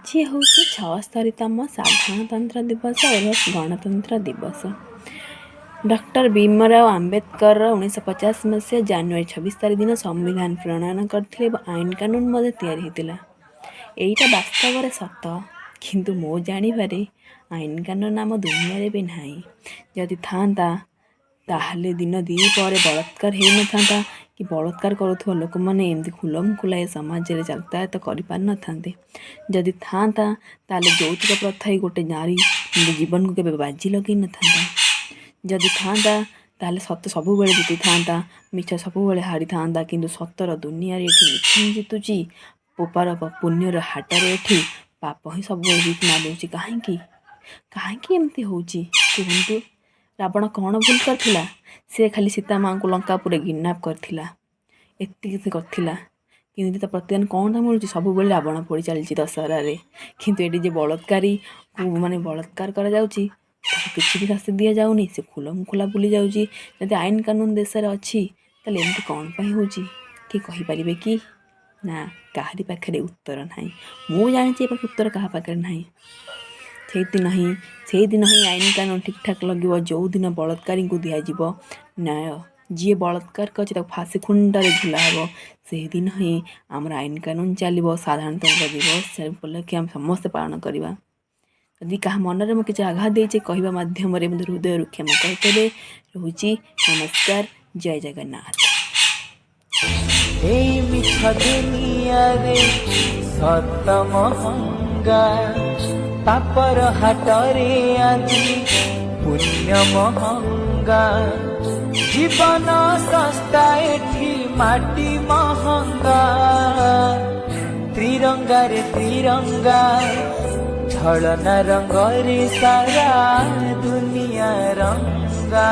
ଆଜି ହେଉଛି 76ତମ ସାଧାରଣତନ୍ତ୍ର ଦିବସ ଏବଂ ଗଣତନ୍ତ୍ର ଦିବସ। ଡକ୍ଟର ଭୀମରାଓ ଆମ୍ବେଦକର 1950 ମସିହା ଜାନୁଆରୀ 26 ତାରିଖ ଦିନ ସମ୍ବିଧାନ ପ୍ରଣୟନ କରିଥିଲେ ଏବଂ ଆଇନ କାନୁନ ମଧ୍ୟ ତିଆରି ହେଇଥିଲା। ଏଇଟା ବାସ୍ତବରେ ସତ, କିନ୍ତୁ ମୋ ଜାଣିବାରେ ଆଇନ କାନୁନ ଆମ ଦୁନିଆରେ ବି ନାହିଁ। ଯଦି ଥାଆନ୍ତା, ତାହେଲେ ଦିନ ଦ୍ୱିପହରେ ବଳାତ୍କାର ହେଇନଥାନ୍ତା କି ବଳାତ୍କାର କରୁଥିବା ଲୋକମାନେ ଏମିତି ଖୁଲମ ଖୁଲା ଏ ସମାଜରେ ଯାତାୟାତ କରିପାରିନଥାନ୍ତେ। ଯଦି ଥାଆନ୍ତା, ତାହେଲେ ଯୌତୁକ ପ୍ରଥା ହେଇ ଗୋଟେ ନାରୀ ନିଜ ଜୀବନକୁ କେବେ ବାଜି ଲଗେଇ ନଥାନ୍ତା। ଯଦି ଥାଆନ୍ତା, ତାହେଲେ ସତ ସବୁବେଳେ ଜିତିଥାନ୍ତା, ମିଛ ସବୁବେଳେ ହାରିଥାନ୍ତା। କିନ୍ତୁ ସତର ଦୁନିଆରେ ଏଠି ମିଛ ହିଁ ଜିତୁଛି। ପାପର ପୁଣ୍ୟର ହାଟରେ ଏଠି ପାପ ହିଁ ସବୁବେଳେ ଜିତ ମାରୁଛି। କାହିଁକି, କାହିଁକି ଏମିତି ହେଉଛି, କୁହନ୍ତୁ? ରାବଣ କ'ଣ ଭୁଲ କରିଥିଲା? ସେ ଖାଲି ସୀତା ମାଆଙ୍କୁ ଲଙ୍କାପୁରରେ କିଡ଼ନାପ୍ କରିଥିଲା, ଏତିକି ସେ କରିଥିଲା। କିନ୍ତୁ ତା ପ୍ରତିଦାନ କ'ଣଟା ମିଳୁଛି? ସବୁବେଳେ ରାବଣ ପୋଡ଼ି ଚାଲିଛି ଦଶହରାରେ। କିନ୍ତୁ ଏଠି ଯେ ବଳାତ୍କାରୀ ମାନେ ବଳାତ୍କାର କରାଯାଉଛି, ତାକୁ କିଛି ବି ଶାସ୍ତି ଦିଆଯାଉନି। ସେ ଖୁଲମ ଖୁଲା ବୁଲି ଯାଉଛି। ଯଦି ଆଇନ କାନୁନ ଦେଶରେ ଅଛି, ତାହେଲେ ଏମିତି କ'ଣ ପାଇଁ ହେଉଛି? କିଏ କହିପାରିବେ କି? ନା, କାହାରି ପାଖରେ ଉତ୍ତର ନାହିଁ। ମୁଁ ଜାଣିଛି, ଏ ପାଖରେ ଉତ୍ତର କାହା ପାଖରେ ନାହିଁ। ସେଇଦିନ ହିଁ ଆଇନ କାନୁନ ଠିକ୍ ଠାକ୍ ଲାଗିବ, ଯେଉଁଦିନ ବଳାତ୍କାରୀଙ୍କୁ ଦିଆଯିବ ନ୍ୟାୟ। ଯିଏ ବଳାତ୍କାର କରିଛି, ତାକୁ ଫାଶୀ ଖୁଣ୍ଟରେ ଝୁଲା ହେବ। ସେହିଦିନ ହିଁ ଆମର ଆଇନ କାନୁନ ଚାଲିବ। ସାଧାରଣତନ୍ତ୍ର ଦିବସ ଉପଲକ୍ଷେ ଆମେ ସମସ୍ତେ ପାଳନ କରିବା। ଯଦି କାହା ମନରେ ମୁଁ କିଛି ଆଘାତ ଦେଇଛି କହିବା ମାଧ୍ୟମରେ, ମୋତେ ହୃଦୟରୁ କ୍ଷମା କରିଦେବେ। ରହୁଛି, ନମସ୍କାର, ଜୟ ଜଗନ୍ନାଥ। ଏଇ ମିଛ ଦୁନିଆରେ ସତ ମହଙ୍ଗା, ପାପର ହାଟରେ ଆଜି ପୁଣ୍ୟ ମହଙ୍ଗା। ଜୀବନ ଶସ୍ତା ଏଠି, ମାଟି ମହଙ୍ଗା। ତ୍ରିରଙ୍ଗାରେ ତ୍ରିରଙ୍ଗା ଛଳନା ରଙ୍ଗରେ ସାରା ଦୁନିଆ ରଙ୍ଗା।